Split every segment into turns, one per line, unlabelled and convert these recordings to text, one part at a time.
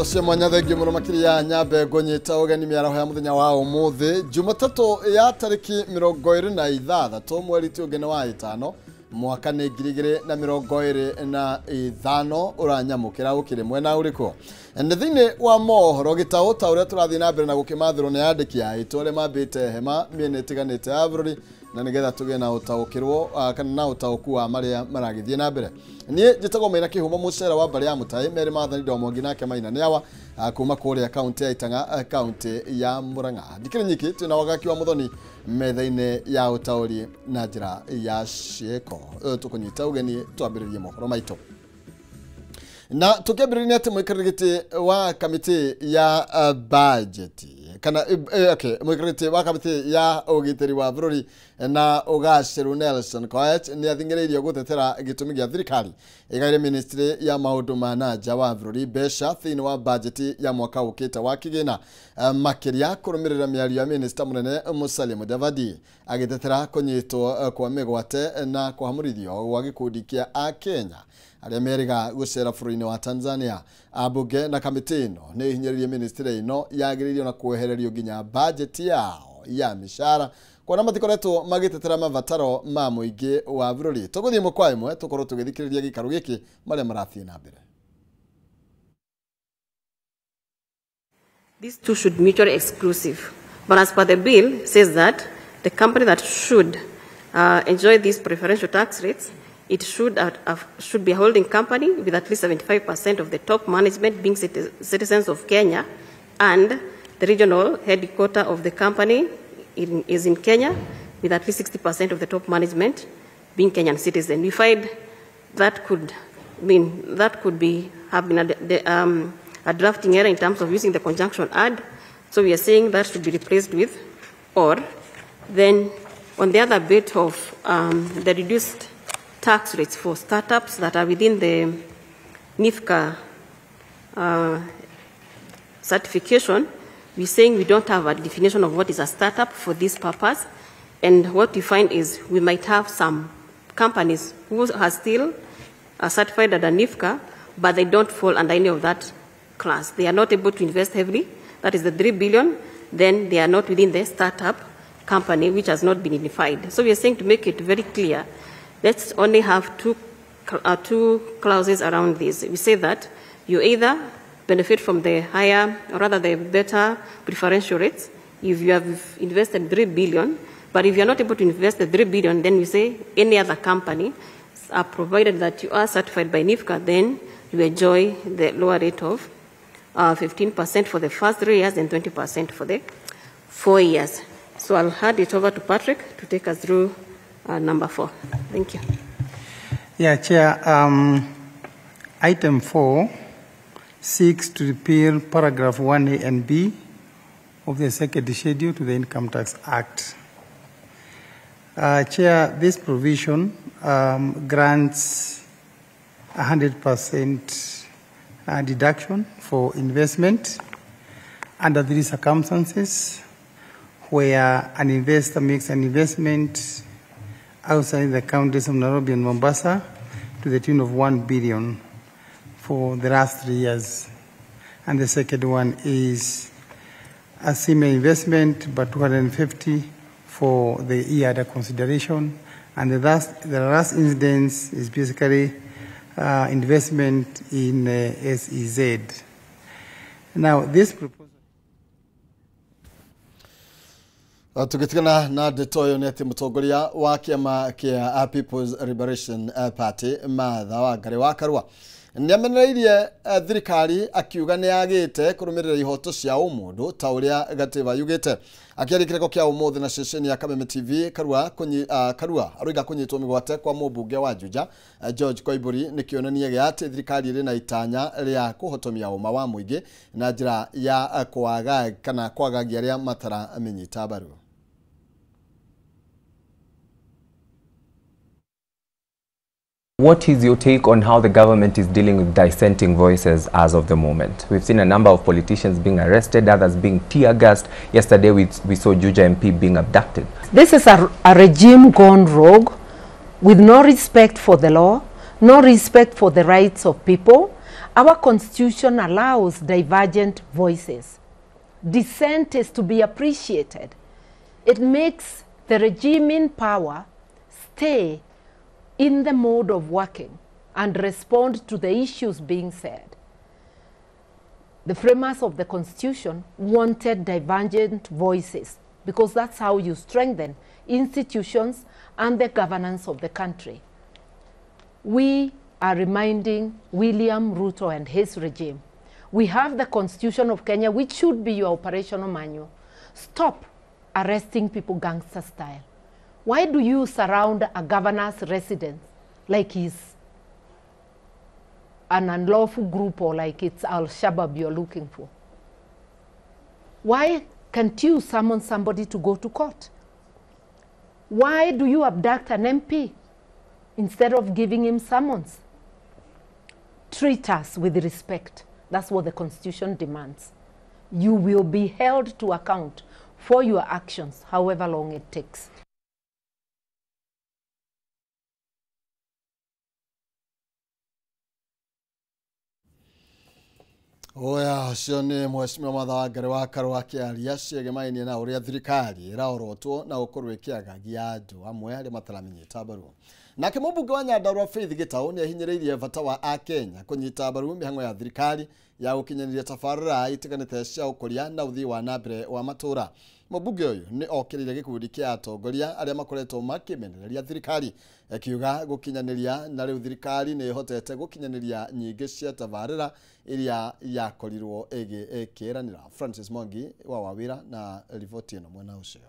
Ngatho cia mwanya thengiũ mũno makĩria nyambe ngũnyita ũgeni mĩaraho ya mũthenya wa ũmũthĩ Jumatatũ ya tarĩki 26 mweri ũngĩ wa 5 mwaka nĩ 2025 ũranyamũkĩra ũkĩrĩ mwena ũrĩkũ. Nĩ thĩinĩ wa mohoro gĩtaũ ta ũrĩa tũrathiĩ na mbere na gũkĩmathĩrwo nĩ andĩki aitũ arĩa mambĩte hema mĩena ĩtiganĩte ya bũrũri na nĩgetha tũgĩe na ũtaũkĩrwo kana na ũtaũku wa marĩa maragĩthiĩ na mbere. Niĩ njĩtagwo Maina Kĩhumo mũcera wa mbarĩ ya Mũtai Mary Mathani Ndomwangi nake Maina nĩ awa kuma kũrĩa kaunti ya Itang'a kaunti ya Murang'a. Ndikĩrĩ nyiki twĩna Wagaki wa Muthoni metha-inĩ ya ũtaũri na njĩra ya ciĩko. Tũkũnyita ũgeni twambĩrĩrie mohoro maitũ. Na tukiambĩrĩria atĩ mũikarĩri gĩtĩ wa kamĩtĩ ya budget kana okay mũikarĩri gĩtĩ wa kamĩtĩ ya ũgitĩri wa bũrũri na ũgacĩru Nelson Koech nĩ athing'ĩrĩirio gũtetera gĩtũmi gĩa thirikari ĩgaire ministry ya maũndũ ma na nja wa bũrũri mbeca thĩinĩ wa budget ya mwaka ũkĩte wa kĩgĩna makĩria kũrũmĩrĩra mĩario ya minista mũnene Musalia Mudavadi agĩtetera kũnyitwo kwa mĩgwate na kũhamũrithio gwa gĩkundi kĩa Akenya arĩa merĩga gũcera bũrũri-inĩ wa Tanzania. Ambunge na kamĩtĩ ĩno nĩ ihinyĩrĩirie ministry ĩno yagĩrĩirio na kwehererio nginya budget yao ya mĩcara kuona matikoretwo magĩtetera mabataro ma mũingĩ wa bũrũri. Tũgũthiĩ ĩmwe kwa ĩmwe tũkorwo tũgĩthikĩrĩria gĩikaro gĩkĩ marĩa marathiĩ na mbere.
These two should mutually exclusive. But as per the bill says that the company that should enjoy these preferential tax rates, it should be a holding company with at least 75% of the top management being citizens of Kenya, and the regional headquarters of the company is in Kenya with at least 60% of the top management being Kenyan citizens. We find that could mean that could be have been a drafting error in terms of using the conjunction "and," so we are saying that should be replaced with "or." Then, on the other bit of the reduced tax rates for startups that are within the NIFCA certification, we're saying we don't have a definition of what is a startup for this purpose. And what we find is we might have some companies who are still certified under NIFCA, but they don't fall under any of that class. They are not able to invest heavily. That is the 3 billion. Then they are not within the startup company, which has not been identified. So we are saying to make it very clear, let's only have two clauses around this. We say that you either benefit from the higher, or rather the better preferential rates if you have invested 3 billion, but if you are not able to invest the 3 billion, then we say any other company, provided that you are certified by NIFCA, then you enjoy the lower rate of 15% for the first 3 years and 20% for the 4 years. So I'll hand it over to Patrick to take us through number 4. Thank you.
Yeah, Chair, item 4 seeks to repeal paragraph 1A and B of the second schedule to the Income Tax Act. Chair, this provision grants 100% deduction for investment under three circumstances where an investor makes an investment outside the counties of Nairobi and Mombasa to the tune of 1 billion for the last 3 years. And the second one is a similar investment, but 250 for the year under consideration. And the last incidence is basically investment in SEZ. Now, this proposal.
Tugitigana na ndeto ĩyo nĩ atĩ mũtongoria wa kĩama kĩa People's Liberation Party Martha Wangari wa Karua nĩ amenereirie thirikari akiuga nĩ yagĩte kũrũmĩrĩra ihoto cia ũmũndũ ta ũrĩa gatiba yugĩte. Akĩaria kĩrĩko kĩa ũmũthĩ na ceceni ya Kameme TV, Karua aroiga kũnyitwo mĩgwate kwa mũmbunge wa Juja George Koimburi nĩ kĩonania gĩa atĩ thirikari ĩrĩ na itanya rĩa kũhotomia ũma wa mũingĩ na njĩra ya kwaga kana kwagagia arĩa mataramenyita mbaru.
What is your take on how the government is dealing with dissenting voices as of the moment? We've seen a number of politicians being arrested, others being tear-gassed. Yesterday we saw Juja MP being abducted.
This is a regime gone rogue with no respect for the law, no respect for the rights of people, Our constitution allows divergent voices. Dissent is to be appreciated. It makes the regime in power stay in the mode of working and respond to the issues being said. The framers of the Constitution wanted divergent voices because that's how you strengthen institutions and the governance of the country. We are reminding William Ruto and his regime, we have the Constitution of Kenya, which should be your operational manual. Stop arresting people gangster style. Why do you surround a governor's residence like he's an unlawful group or like it's Al-Shabaab you're looking for? Why can't you summon somebody to go to court? Why do you abduct an MP instead of giving him summons? Treat us with respect. That's what the Constitution demands. You will be held to account for your actions, however long it takes.
Oya ũcio nĩ mheshimiwa Martha Wangari wa Karua akĩaria ciĩgemainie na ũrĩa thirikari ĩraorotwo na gũkorwo ĩkĩagagia andũ amwe arĩa mataramenyita mbaru. Nake mũmbunge wa Nyandarua Faith Gitau nĩ ahinyĩrĩirie bata wa akenya kũnyita mbaru mĩhang'o ya thirikari ya gũkinyanĩria tabarĩra itiganĩte cia ũkũria na ũthii wa na mbere wa matũũra. Mũmbunge ũyũ nĩ okĩrĩire gĩkundi kĩa atongoria arĩa makoretwo makĩmenereria thirikari akiuga gũkinyanĩria na rĩu thirikari nĩ ĩhotete gũkinyanĩria nyingĩ cia tabarĩra iria yakorirwo ĩgĩkĩranĩra. Francis Mwangi wa Wawira na riboti ĩno mwena ũcio.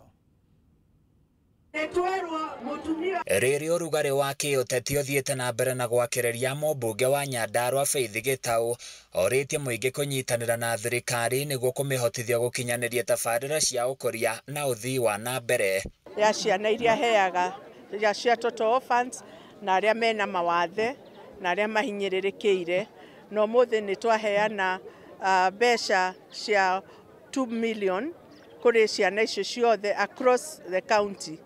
Rĩrĩa ũrugarĩ wa kĩũteti ũthiĩte na mbere na gwakĩrĩria mũmbunge wa Nyandarua Faith Gitau orĩtie mũingĩ kũnyitanĩra na thirikari nĩguo kũmĩhotithia gũkinyanĩria tabarĩra cia ũkũria na ũthii wa na mbere
ya ciana iria heaga ya cia Total Orphans na arĩa mena mawathe na arĩa mahinyĩrĩrĩkĩire na ũmũthĩ nĩ twaheana mbeca cia 2 million kũrĩ ciana icio ciothe across the county.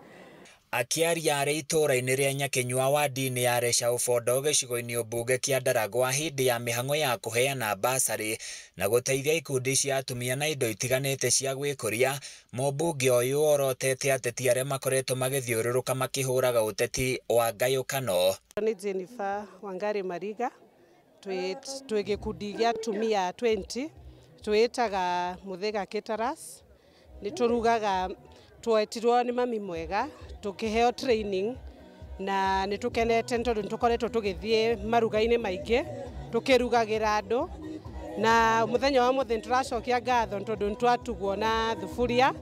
Akĩaria arĩ itũũra-inĩ rĩa Nyakinyua wadi-inĩ ya Resha Ũbondo gĩcigo-inĩ ũmbunge kĩa Ndaragwa hĩndĩ ya mĩhang'o ya kũheana basarĩ na gũteithia ikundi cia atumia na indo itiganĩte cia gwĩkũria, mũmbunge ũyũ orotete ateti arĩa makoretwo magĩthiũrũrũka makĩhũraga ũteti wa ngayũkano.
Nĩ Jennifer Wangari Mariga, twĩ gĩkundi gĩa atumia 20 twĩtaga Muthega Caterers, nĩ tũrugaga twetirwo nĩ mami mwega tukiheo training na nĩ tũkenete tondũ nĩ tũkoretwo tũgĩthiĩ maruga-inĩ maingĩ tũkĩrugagĩra andũ na mũthenya wa mũthĩ nĩtũracokia ngatho tondũ nĩtwatugwo na thuburia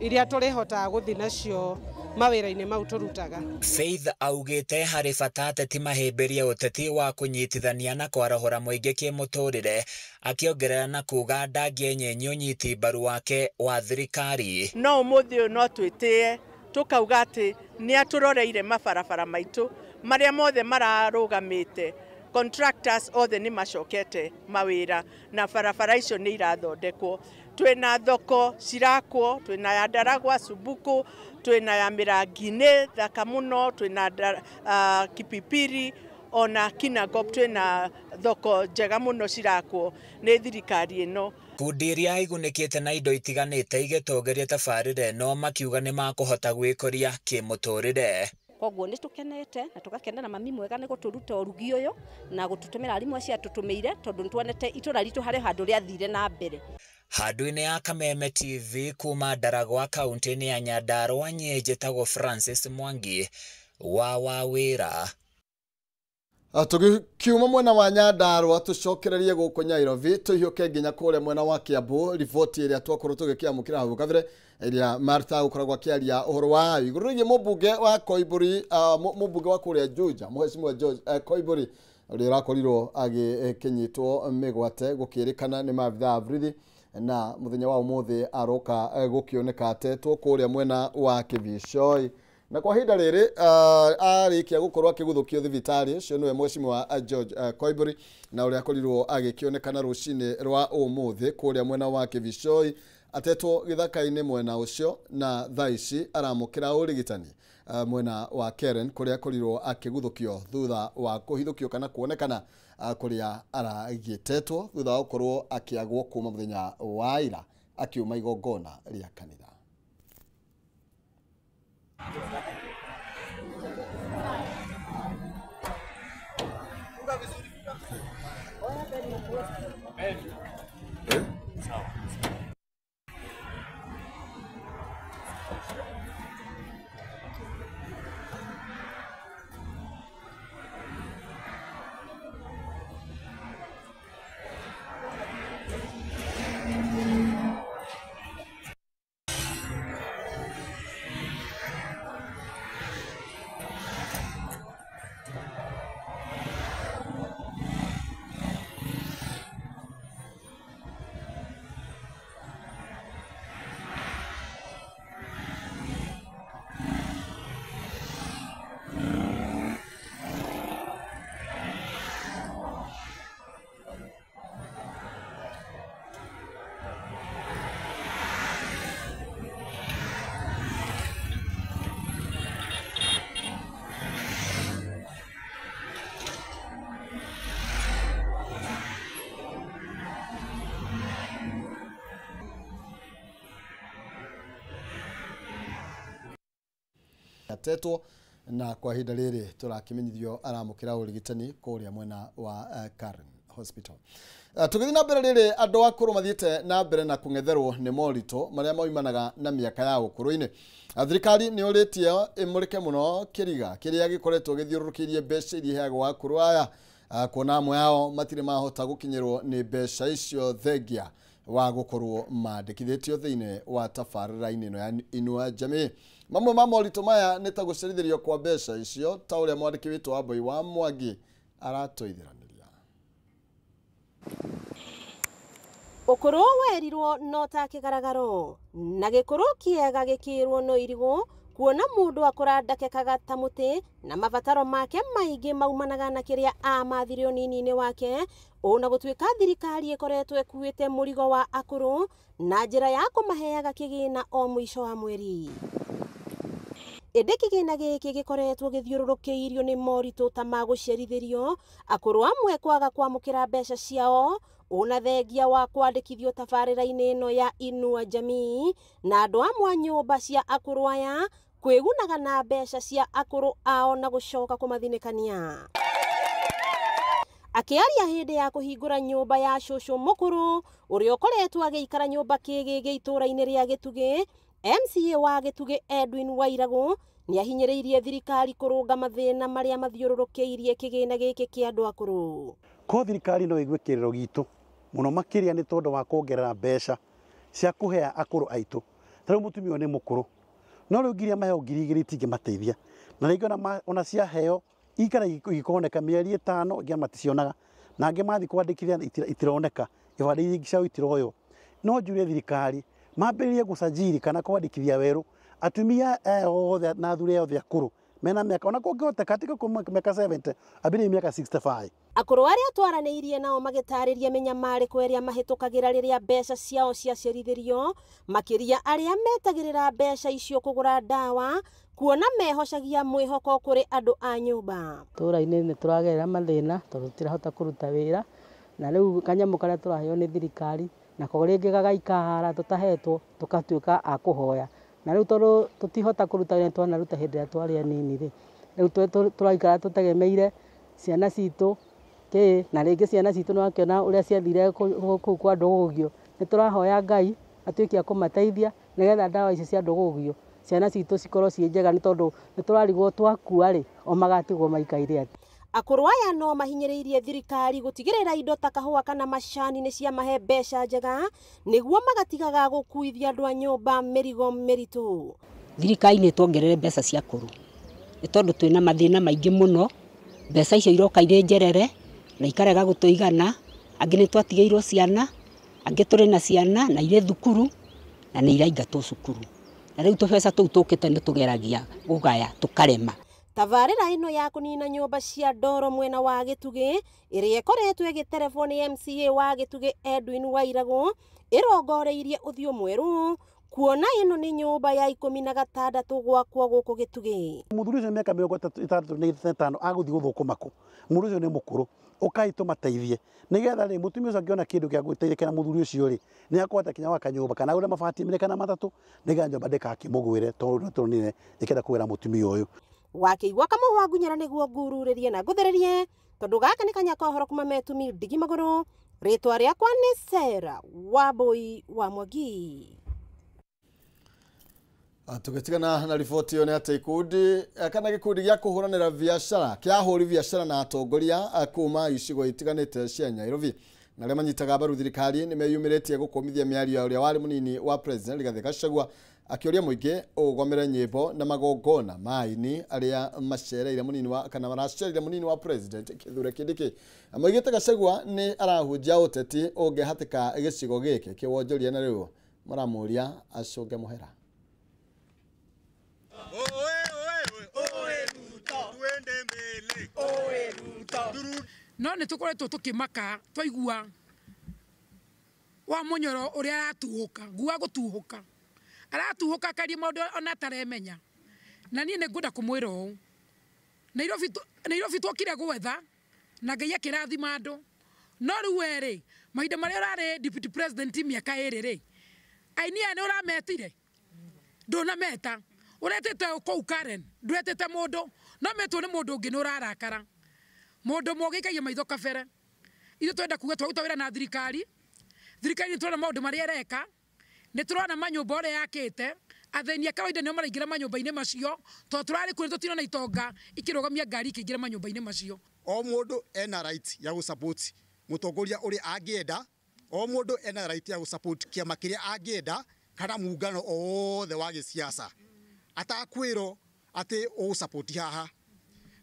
iria tũrĩhotaga gũthiĩ nacio mawĩra-inĩ mau tũrutaga.
Faith augĩte harĩ bata ateti mahĩmbĩrie ũteti wa kũnyitithania na kwarahũra mũingĩ kĩmũtũrĩre, akĩongerera na kuga ndangĩenyenyia ũnyiti mbaru wake wa thirikari.
No ũmũthĩ ũyũ no twĩtĩe tũkauga atĩ nĩ atũroreire mabarabara maitũ marĩa mothe mararũgamĩte, contractors othe nĩ macokete mawĩra na barabara icio nĩ irathondekwo. Twĩna thoko cirakwo, twĩna ya Ndaragwa Subuku, twĩna ya Mĩrangi-inĩ thaka mũno, twĩna Kipipiri ona Kinangop, twĩna thoko njega mũno cirakwo nĩ thirikari ĩno.
Ikundi iria igunĩkĩte na indo itiganĩte igĩtongoria tabarĩra ĩno makiuga nĩ makũhota gwĩkũria kĩmũtũrĩre.
Koguo nĩ tũkenete na tũgakena na mami mwega nĩ gũtũruta ũrugi ũyũ na gũtũtũmĩra arimũ acio atũtũmĩire tondũ nĩ tuonete itũra ritũ harĩ handũ rĩathire na mbere.
Handũ-inĩ ya Kameme TV kuma Ndaragwa kaunti-inĩ ya Nyandarua, niĩ njĩtagwo Francis Mwangi wa Wawĩra.
Tũgĩkiuma mwena wa Nyandarua tũcokererie gũkũ Nairobi tũhiũke nginya kũrĩa mwena wa Kiambu, riboti ĩrĩa twakorwo tũgĩkĩamũkĩra hau kabere ĩrĩa Martha ũkoragwo akĩaria ũhoro wa igũrũ rĩgiĩ mũmbunge wa Koimbũri, mũmbunge wa kũrĩa Juja mheshimiwa George Koimbũri ũrĩa ũrakorirwo agĩkĩnyitwo mĩgwate gũkĩrĩkana nĩ maabithaa a borithi na mũthenya wa ũmũthĩ aroka gũkĩoneka atetwo kũrĩa mwena wa Kibicoi. Na kwa ihinda rĩrĩ arĩkia gũkorwo akĩguthũkio thibitarĩ ũcio nĩwe mheshimiwa George Koimbũri na ũrĩa akorirwo agĩkĩonekana rũcinĩ rwa ũmũthĩ kũrĩa mwena wa Kibicoi atetwo gĩthaka-inĩ mwena ũcio na thaa ici aramũkĩra ũrigitani mwena wa Karen kũrĩa akorirwo akĩguthũkio thutha wa kũhithũkio kana kuonekana kuria aragĩtetwo thutha wa gũkorwo akĩagwo kuma mũthenya wa ira akiuma igongona rĩa kanitha. Atetwo na kwa ihinda rĩrĩ tũrakĩmenyithio aramũkĩra ũrigitani kũrĩa mwena wa Karen Hospital. Tũgĩthiĩ na mbere rĩrĩ andũ akũrũ mathiĩte na mbere na kũng'etherwo nĩ moritũ marĩa moimanaga na mĩaka ya ũkũrũ-inĩ. Thirikari nĩ ũrĩtie ĩmũrĩke mũno kĩriga kĩrĩa gĩkoretwo gĩthiũrũrũkĩirie mbeca iria iheagwo akũrũ aya, kuona amwe ao matirĩ mahota gũkinyĩrwo nĩ mbeca icio thengia wa gũkorwo mandĩkithĩtio thĩinĩ wa tabarĩra-inĩ ĩno ya Inua Jamii. Mamwe ma moritũ maya nĩ ta gũcerithĩrio kwa mbeca icio ta ũrĩa mwandĩki witũ wa Mbui wa Mwangi aratũithiranĩria.
Ũkũrũ werirwo no ta kĩgaragaro na gĩkũrũ kĩega gĩkĩrwo no irigũ, kuona mũndũ akũra ndakekaga ta mũtĩ na mabataro make maingĩ maumanaga na kĩrĩa amathire ũnini-inĩ wake. Ona gũtuĩka thirikari ĩkoretwo ĩkuĩte mũrigo wa akũrũ na njĩra ya kũmaheaga kĩgĩna o mũico wa mweri, ĩndĩ kĩgĩna gĩkĩ gĩkoretwo gĩthiũrũrũkĩirio nĩ moritũ ta ma gũcerithĩrio, akũrũ amwe kwaga kwamũkĩra mbeca ciao, ona thengia wa kwandĩkithio tabarĩra-inĩ ĩno ya Inua Jamii, na andũ amwe a nyũmba cia akũrũ aya kwĩgunaga na mbeca cia akũrũ ao na gũcoka kũmathinĩkania. Akĩaria hĩndĩ ya kũhingũra nyũmba ya cũcũ mũkũrũ ũrĩa ũkoretwo agĩikara nyũmba kĩgĩgĩ itũũra-inĩ rĩa Gĩtugĩ, MCA wa Gĩtugĩ Edwin Wairagũ nĩahinyĩrĩirie thirikari kũrũnga mathĩna marĩa mathiũrũrũkĩirie kĩgĩna gĩkĩ kĩa andũ akũrũ.
Ko thirikari no ĩigue kĩrĩro gitũ mũno makĩria nĩ tondũ wa kuongerera mbeca cia kũhea akũrũ aitũ. Ta rĩu mũtumia ũyũ nĩ mũkũrũ, no rĩu ngiria maheo 2,000 itingĩmateithia, na rĩngĩ ona ciaheo ikara igĩkoneka mĩeri 5 ingĩ maticionaga, na angĩ mathiĩ kwandĩkithia itironeka, ibandĩ iria ciao itiroywo. No njurie thirikari mambĩrĩrie gũcajiri kana kwandĩkithia werũ atumia aya othe na athuri othe akũrũ mena mĩaka, ona kũngĩhoteka tiga kuma mĩaka 70 ambĩrĩrie mĩaka 65.
Akũrũ arĩa twaranĩirie nao magĩtarĩria mĩnyamarĩko ĩrĩa mahĩtũkagĩra rĩrĩa mbeca ciao ciacerithĩrio, makĩria arĩa metagĩrĩra mbeca icio kũgũra ndawa, kuona mehocagia mwĩhoko kũrĩ andũ a nyũmba.
Tũra-inĩ nĩ tũragerera mathĩna tondũ tũtirahota kũruta wĩra, na rĩu kanyamũ karĩa tũraheo nĩ thirikari nako rĩngĩ gagaikara tũtahetwo tũgatuĩka a kũhoya, na rĩu tondũ tũtihota kũruta wĩra twanaruta hĩndĩ ĩrĩa twarĩ anini rĩ, rĩu tũraikara tũtegemeire ciana citũ kĩ, na rĩngĩ ciana citũ nĩwakĩona ũrĩa ciathire kũu kwa ndũgũgio. Nĩ tũrahoya Ngai atuĩke a kũmateithia nĩgetha ndawa ici cia ndũgũgio ciana citũ cikorwo ciĩ njega, nĩ tondũ nĩ tũrarigwo twakua rĩ o magatigwo maikaire atĩ.
Akũrũ aya no mahinyĩrĩirie thirikari gũtigĩrĩra indo ta kahũa kana macani nĩ ciamahe mbeca njega nĩguo magatigaga gũkuithia andũ a nyũmba mĩrigo mĩritũ.
Thirikari nĩ tuongerere mbeca cia akũrũ nĩ tondũ twĩna mathĩna maingĩ mũno, mbeca icio iroka irĩ njerere na ikarega gũtũigana, angĩ nĩ twatigĩirwo ciana, angĩ tũrĩ na ciana na irĩ thukuru na nĩ iraingatwo cukuru, na rĩu tũbeca tũu tũkĩte nĩ tũgeragia kũgaya tũkarema.
Tabarĩra ĩno ya kũnina nyũmba cia ndoro mwena wa Gĩtugĩ ĩrĩa ĩkoretwo ĩgĩterebwo nĩ MCA wa Gĩtugĩ Edwin Wairagũ ĩrongoreirie ũthiũ mwerũ Kuona ĩno nĩ nyũmba ya 16 gwakwo gũkũ Gĩtugĩ.
Mũthuri ũcio mĩaka 65 agũthiĩ gũthũkũma kũ? Mũndũ ũcio nĩ mũkũrũ, ũkai tũmateithie nĩgetha rĩ mũtumia ũcio angĩona kĩndũ gĩa gwĩteithĩka na mũthuri ũcio rĩ nĩ akũhota kinya gwaka nyũmba kana agũre mabati merĩ kana matatũ nĩgetha nyũmba ndĩgakĩmũgwĩre tondũ tũronire ĩkĩenda kũgwĩra mũtumia ũyũ.
Wakĩigua Kamau wa Ngunyĩra nĩguo ngururĩrie na ngũthĩrĩrie tondũ gaka nĩ kanya ka ũhoro kuma Metumi ndigi magũrũ. Rĩtwa rĩakwa nĩ Sarah Wambui wa Mwangi.
Tũgĩtigana na riboti ĩyo nĩ atĩ ikundi kana gĩkundi gĩa kũhũranĩra biacara kĩa ahũri biacara na atongoria kuma icigo itiganĩte cia Nairobi na arĩa manyitaga mbaru thirikari nĩ meyumĩrĩtie gũkũmithia mĩario ya ũrĩa warĩ mũnini wa President Rigathĩ Gachagua akĩũria mũingĩ ũgomere nyĩmbo na magongona ma aini arĩa macereire mũnini wa kana maracereire mũnini wa President Kithure Kindiki. Moigĩte Gachagua nĩ arahunjia ũteti ũngĩhatĩka gĩcigo gĩkĩ kĩwonjoria na rĩu maramũria acũnge mũhera.
No nä tå koretwo tå kä maka twaigua wa Munyoro å rä a aratuhå ka ngua gå tuhå ka aratuhå ka akaria maå ndå ona ataremenya na niä nä ngwenda kå mwä ra å Nairobi twokire gwetha na Ngai akä rathima andå no rä u werä mahinda marä a å rarä deputy president mä aka ä rä rä aini aya nä å rametire ndånameta uretete kũu Karen ndwetete mũndũ no metwo nĩ mũndũ ũngĩ nĩ ũrarakara mũndũ mũgĩikagia maitho kabere. Ithuĩ twenda kuga twaruta wĩra na thirikari thirikari nĩ tũrona maũndũ marĩa ĩreka nĩ tũrona manyũmba ũrĩa yakĩte athĩni a kawaida nĩo maraingĩra manyũmba-inĩ macio tondũ tũrarĩ kuo tũtinona itonga ikĩrũgamia ngari ikĩingĩra manyũmba-inĩ macio.
O mũndũ ena right ya gũ-support mũtongoria ũrĩa angĩenda, o mũndũ ena right ya gũ-support kĩama kĩrĩa angĩenda kana muungano o wothe wa gĩsiasa atakwĩrwo atĩ ũgũ-support haha.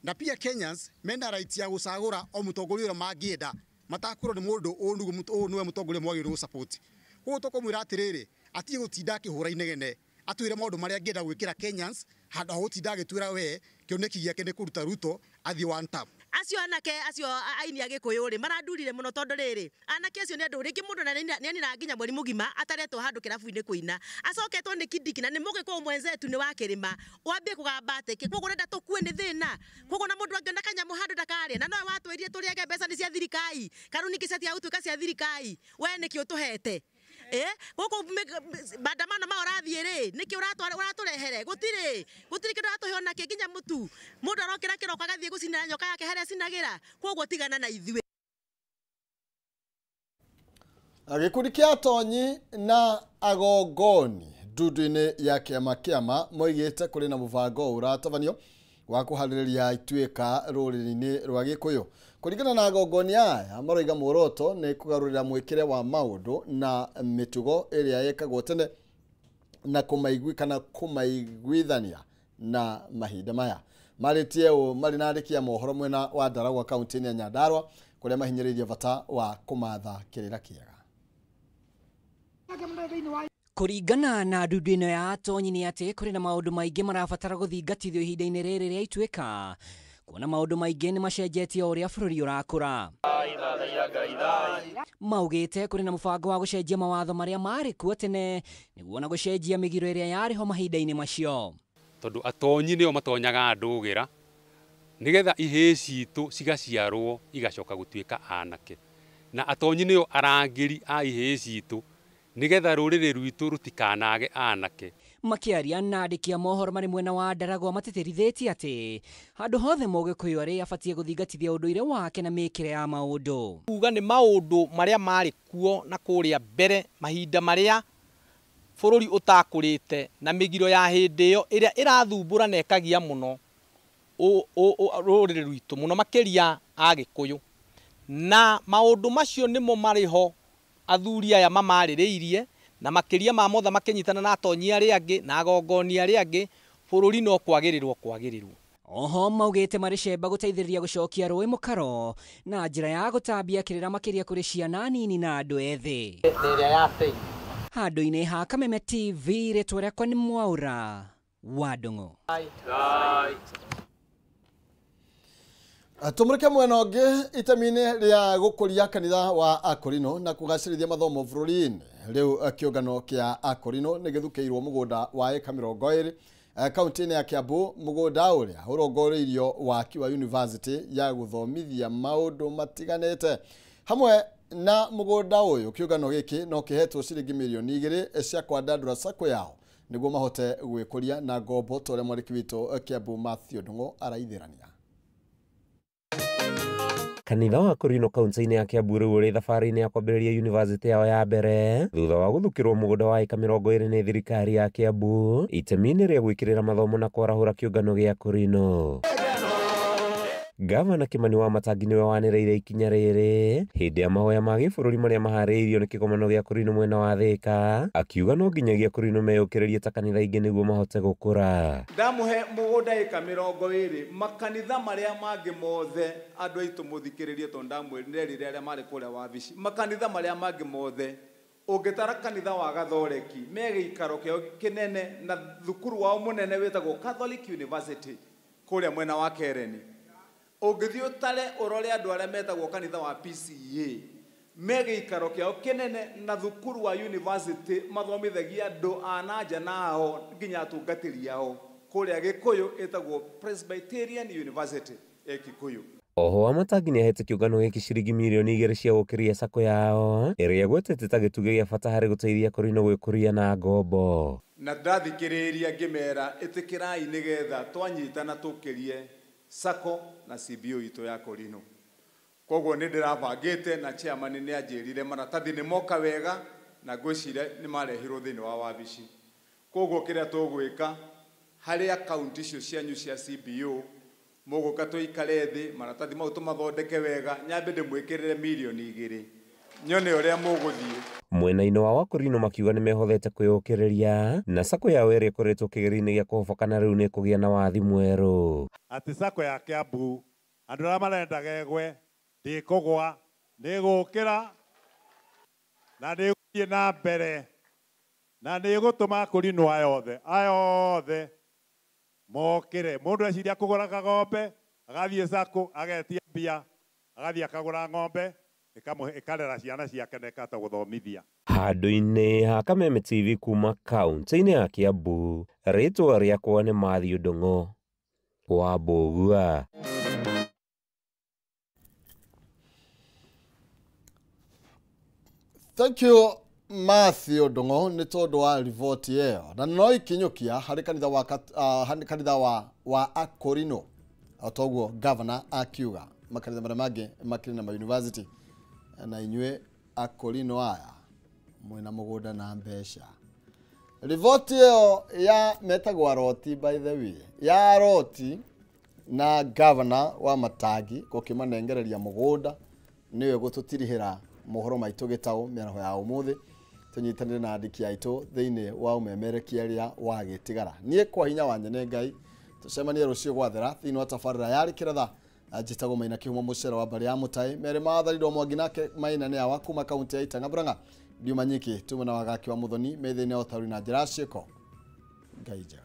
Na pia Kenyans mena right ya gũcagũra o mũtongoria ũrĩa mangĩenda matakwĩrwo nĩ mũndũ ũyũ nĩwe mũtongoria mwagĩrĩirwo gũ-support. Koguo tũkũmwĩra atĩrĩrĩ atige gũtinda akĩhũra inegene atwĩre maũndũ marĩa angĩenda gwĩkĩra Kenyans handũ ha gũtinda agĩtwĩra we kĩoneki gĩake nĩ kũruta Ruto athiĩ one term.
Acio anake acio aini a Gĩkũyũ rĩ marandurire mũno tondũ rĩrĩ anake acio nĩ andũ rĩngĩ mũndũ nĩ aninaga nginya mweri mũgima ataretwo handũ kĩrabu-inĩ kũina acoketwo nĩ Kindiki na nĩ mũgĩkũyũ mwenzetu nĩ wa kĩrĩma wambie kũgamba atĩ koguo ũrenda tũkue nĩ thĩna koguo na mũndũ angĩona kanyamũ handũ ndakarĩa na nowe watwĩrire tũrĩage mbeca nĩ cia thirikari karuni kĩ ciatiga gũtuĩka cia thirikari we nĩkĩ ũtũhete gũkũ maandamano ma ũrathiĩ rĩ nĩkĩ ũratũrehere gũtirĩ kĩndũ ũratũhe onakĩ nginya mũtu mũndũ arokĩra kĩroko agathiĩ gũcinĩra nyoka yake harĩa acinagĩra koguo tigana na ithuĩ.
Gĩkundi kĩa atonyi na agongoni ndundu-inĩ ya kĩama kĩama moigĩte kũrĩ na mũbango ũratabanio wa kũharĩrĩria ituĩka rũrĩrĩ-inĩ rwa Gĩkũyũ. Kũringana na agongoni aya maroiga muoroto nĩ kũgarũrĩra mwĩkĩre wa maũndũ na mĩtugo ĩrĩa yekagwo tene na kana kũmaiguithania na mahinda maya. Marĩtie ũũ marĩ na andĩki a mohoro mwena wa Ndaragwa kaunti-inĩ ya Nyandarua kũrĩa mahinyĩrĩirie bata wa kũmatha kĩrĩra kĩega.
Kũringana na ndundu ĩno ya atonyi nĩ atĩ kũrĩ na maũndũ maingĩ marabatara gũthingatithio ihinda-inĩ rĩrĩ rĩa ituĩka kuona maũndũ maingĩ nĩ macenjetie o ũrĩa bũrũri ũrakũra. Maugĩte kũrĩ na mũbango wa gũcenjia mawatho marĩa marĩ kuo tene nĩguo na gũcenjia mĩgiro ĩrĩa yarĩ ho mahinda-inĩ macio.
Tondũ atonyi nĩo matonyaga ndũgĩra nĩgetha ihĩĩ citũ cigaciarwo igacoka gũtuĩka anake na atonyi nĩo arangĩri a ihĩĩ citũ nĩgetha rũrĩrĩ rwitũ rũtikanage anake.
Makĩaria na andĩki a mohoro marĩ mwena wa Ndaragwa matĩtĩrithĩtie atĩ handũ hothe mũgĩkũyũ arĩ abatiĩ gũthingatithia ũndũire wake na mĩkĩre ya maũndũ.
Kuga nĩ maũndũ marĩa marĩ kuo na kũrĩa mbere mahinda marĩa bũrũri ũtakũrĩte na mĩgiro ya hĩndĩ ĩyo ĩrĩa ĩrathumbũra na ĩkagia mũno rũrĩrĩ rwitũ mũno makĩria Agĩkũyũ na maũndũ macio nĩmo marĩ ho athuri aya mamarĩrĩirie na makĩria ma mothe makĩnyitana na atonyi arĩa angĩ na agongoni arĩa angĩ bũrũri no kwagĩrĩrwo kwagĩrĩrwo.
Oho maugĩte marĩ cemba gũteithĩrĩria gũcokia rũĩ mũkaro na njĩra ya gũtambia kĩrĩra makĩria kũrĩ ciana nini na andũ ethĩ. Handũ-inĩ ha Kameme TV rĩtwa rĩakwa nĩ Mwaũra wa Ndung'u.
Tumurike mwena ũngĩ itemi-inĩ rĩa gũkũria kanitha wa Akorino na kũgacĩrithia mathomo bũrũri-inĩ. Rĩu kĩũngano kĩa Akorino nĩ gĩthukĩirwo mũgũnda wa ĩka 20 kaunti-inĩ ya Kiambu, mũgũnda ũrĩa ũrongoreirio waki wa university ya gũthomithia maũndũ matiganĩte. Hamwe na mũgũnda ũyũ kĩũngano gĩkĩ no kĩhetwo ciringi mirioni 2 cia kwandandũra sako yao nĩguo mahote gwĩkũria na ngombo ta ũrĩa mwandĩki witũ Kiambu Matthew Ndung'u araithĩrania.
Kanitha wa Akorino kaunti-inĩ ya Kiambu rĩu ũrĩ thabarĩ-inĩ ya kwambĩrĩria university yao ya mbere thutha wa gũthukĩrwo mũgũnda wa ĩka 20 nĩ thirikari ya Kiambu itemi-inĩ rĩa gwĩkĩrĩra mathomo na kwarahũra kĩũngano gĩa Akorino. Gavana Kimani wa Matangi nĩwe wanĩrĩire ikinya rĩrĩ hĩndĩ ya mahoya ma gĩbũrũri marĩa maharĩirio nĩ kĩgomano gĩa Akorino mwena wa Thĩka, akiuga no nginyagia Akorino meyũkĩrĩrie ta kanitha ingĩ nĩguo mahote gũkũra.
Ndamũhe mũgũnda ĩka 20 makanitha marĩa mangĩ mothe andũ aitũ mũthikĩrĩrie tondũ ndamwĩrire arĩa marĩ kũrĩa wabici, makanitha marĩa mangĩ mothe ũngĩtara kanitha wa Gathoreki me gĩikaro kĩao kĩnene na thukuru wao mũnene wĩtagwo Catholic University kũrĩa mwena wa Kereni. Ũngĩthiĩ ũtare ũrore andũ arĩa metagwo kanitha wa PCEA me gĩikaro kĩao kĩnene na thukuru wa university mathomithagia andũ a na nja nao nginya atungatĩri ao kũrĩa Gĩkũyũ ĩtagwo Presbyterian University ĩ Kikuyu.
Oho wa Matangi nĩahete kĩũngano gĩkĩ ciringi mirioni 2 cia gũkĩria sako yao ĩrĩa ĩgwetete ta gĩtugĩ gĩa bata harĩ gũteithia Akorino gwĩkũria na ngombo.
Na ndathikĩrĩria ngĩmera ĩtĩkĩrai nĩgetha twanyitana tũkĩrie sako na CBO itũ ya Akorino. Koguo nĩ ndĩrabangĩte na chairman nĩ anjĩrire maratathi nĩ moka wega na ngwĩciria nĩ marehirwo thĩinĩ wa wabici. Koguo kĩrĩa tũgwĩka harĩ akaunti icio cianyu cia CBO mũgũka tũikare thĩ maratathi mau tũmathondeke wega nyambe ndĩmwĩkĩrĩre mirioni 2 nyone ũrĩa mũgũthiĩ.
Mwena-inĩ wa Akorino makiuga nĩ mehothete kwĩyũkĩrĩria na sako yao ĩrĩa ĩkoretwo kĩgerio-inĩ gĩa kũhoboka na rĩu nĩ ĩkũgĩa na wathi mwerũ.
Atĩ sako ya Kiambu andũ arĩa marenda ĩgwe ndĩkũgwa nĩ ĩgũkĩra na nĩ ĩgũthiĩ na mbere na nĩ ĩgũtũma Akorino aya othe mokĩre. Mũndũ eciria kũgũra kagombe agathiĩ sako agetia mbia agathiĩ akagũra ng'ombe ĩkarera ciana ciake na ĩkahota gũthomithia.
Handũ-inĩ ha Kameme TV kuma kaunti-inĩ ya Kiambu, rĩtwa rĩakwa nĩ Matthew Ndung'u wa Mbũgua.
Thank you Matthew Ndung'u nĩ tondũ wa riboti ĩyo na no ikinyũkia harĩ kanitha wa Akorino o toguo governor akiuga makanitha marĩa mangĩ makĩrĩ na ma university na inyuĩ Akorino aya mwĩna mũgũnda na mbeca. Riboti ĩyo ya metagwo Aroti, by the way, ya Aroti na governor wa Matangi gũkĩmanengereria mũgũnda nĩyo gũtũtirihĩra mohoro maitũ gĩtaũ mĩaraho ya ũmũthĩ. Tũnyitanĩre na andĩki aitũ thĩinĩ wa ũmemerekia rĩa wa gĩtigara. Niĩ kwa hinya wa nyene Ngai tũcemanie rũciũ gwathera thĩinĩ wa tabarĩra ya Kĩratha. Njĩtagwo Maina Kĩhumo mũcere wa mbarĩ ya Mũtai mere matharirwo Mwangi nake Maina nĩ awa kuma kaunti ya Itang'a Murang'a ndiuma nyiki tume na wagaki wa Muthoni me thĩinĩ wa ũtaũri na njĩra ciĩko. Ngai njega.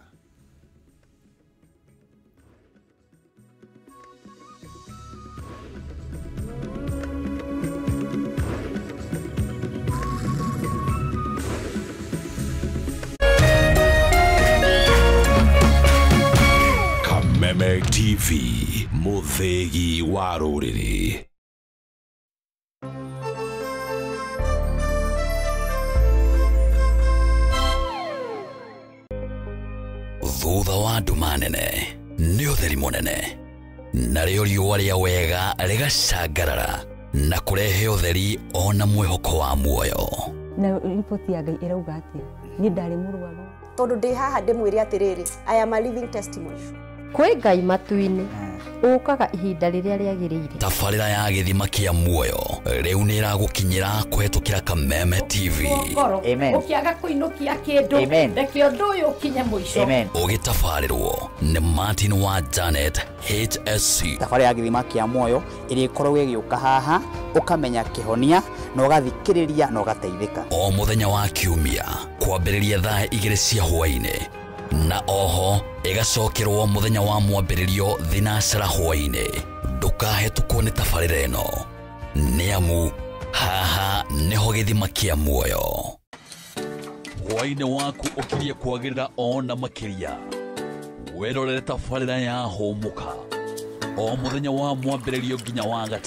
Kameme TV, mũthĩgi wa rũrĩrĩ.
Thutha wa nduma nene nĩ ũtheri mũnene, narĩo riũa rĩa wega rĩgacangarara na kũrehe ũtheri ona mwĩhoko wa muoyo.
Na riboti ya Ngai ĩrauga atĩa? Niĩ ndarĩ mũrwaru.
Tondũ ndĩ haha ndĩmwĩre atĩrĩrĩ, I am a living testimony.
Kwĩ Ngai matu-inĩ ũkaga ihinda rĩrĩa rĩagĩrĩire.
Tabarĩra ya gĩthima kĩa muoyo rĩu nĩ ĩragũkinyĩra kũhetũkĩra Kameme TV.
Ũkĩaga kũinũkia kĩndũ reke ũndũ ũyũ ũkinye mũico.
Ũgĩtabarĩrwo nĩ Martin wa Janet HSC.
Tabarĩra ya gĩthima kĩa muoyo ĩrĩa ĩkoragwo ĩgĩũka haha ũkamenya kĩhonia na ũgathikĩrĩria na ũgateithĩka.
O mũthenya wa kiumia kwambĩrĩria thaa 2 cia hwaĩ-inĩ na oho ĩgacokerwo mũthenya wa mwambĩrĩrio thinacera hwaĩ-inĩ. Ndũkahetũkwo nĩ tabarĩra ĩno nĩ amu haha nĩho gĩthima kĩa muoyo. Hwaĩ-inĩ waku ũkirie kwagĩrĩra ona makĩria. Wĩrorere tabarĩra ya Hũmũka o mũthenya wa mwambĩrĩrio nginya wa gatano.